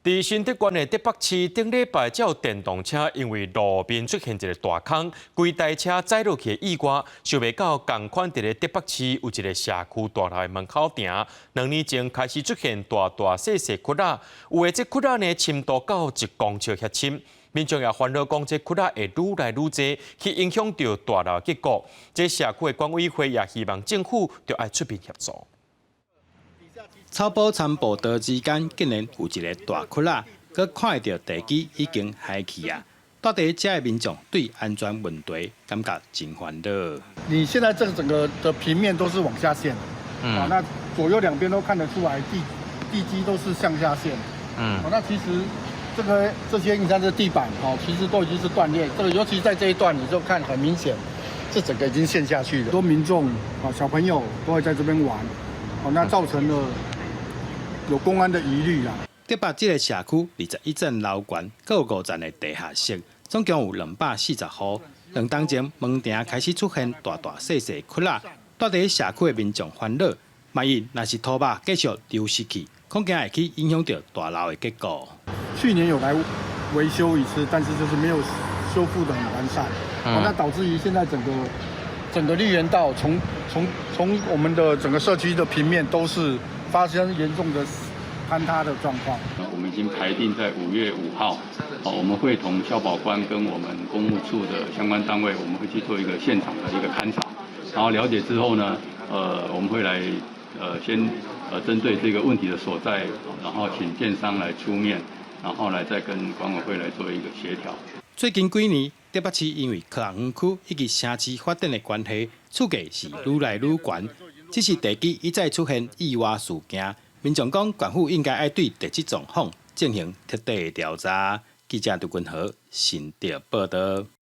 佇新竹縣的竹北市，頂禮拜才有電動車因為路面出現一個大空，規台車載落去的意外，想袂到仝款佇咧竹北市有一個社區大樓的門口埕，2年前開始出現大大細細窟仔，有的這窟仔呢深度到1公尺遐深，民眾也煩惱講這窟仔會愈來愈濟，去影響著大樓結構。這社區的管委會也希望政府著愛出面協助。草埔參步道之間竟然有一個大窟仔，閣看會著地基已經害去啊！蹛佇遮的民眾對安全問題感覺真煩惱。你現在這個整個的平面都是往下陷，那左右兩邊都看得出來地基都是向下陷，那其實這個這些你看這地板，哦，其實都已經是斷裂，這個尤其在這一段，你就看很明顯，這整個已經陷下去了。很多民眾啊，小朋友都會在這邊玩，哦，那造成了有工安的疑慮啦。竹北這个社區21層樓懸，閣有5層的地下室，總共有240戶。2冬前門埕開始出現大大細細窟仔，蹛佇社區的民眾煩惱，萬一若是土肉繼續流失去，恐驚會去影響著大樓的結構。去年有來維修一次，但是就是沒有修復得很完善，那導致於現在整個綠園道從我們的整個社區的平面都是發生嚴重的坍塌的狀況。我們已經排定在5月5號，我們會同消保官跟我們工務處的相關單位，我們會去做一個現場的一個勘查，然後了解之後呢，我們會來，先，針對這個問題的所在，然後請建商來出面，然後來再跟管委會來做一個協調。最近幾年，竹北市因為科學園區以及城市發展的關係，厝價是愈來愈懸，只是地基一再出現意外事件。民眾講，縣府應該愛對地質狀況進行徹底的調查。記者杜君和新竹報導。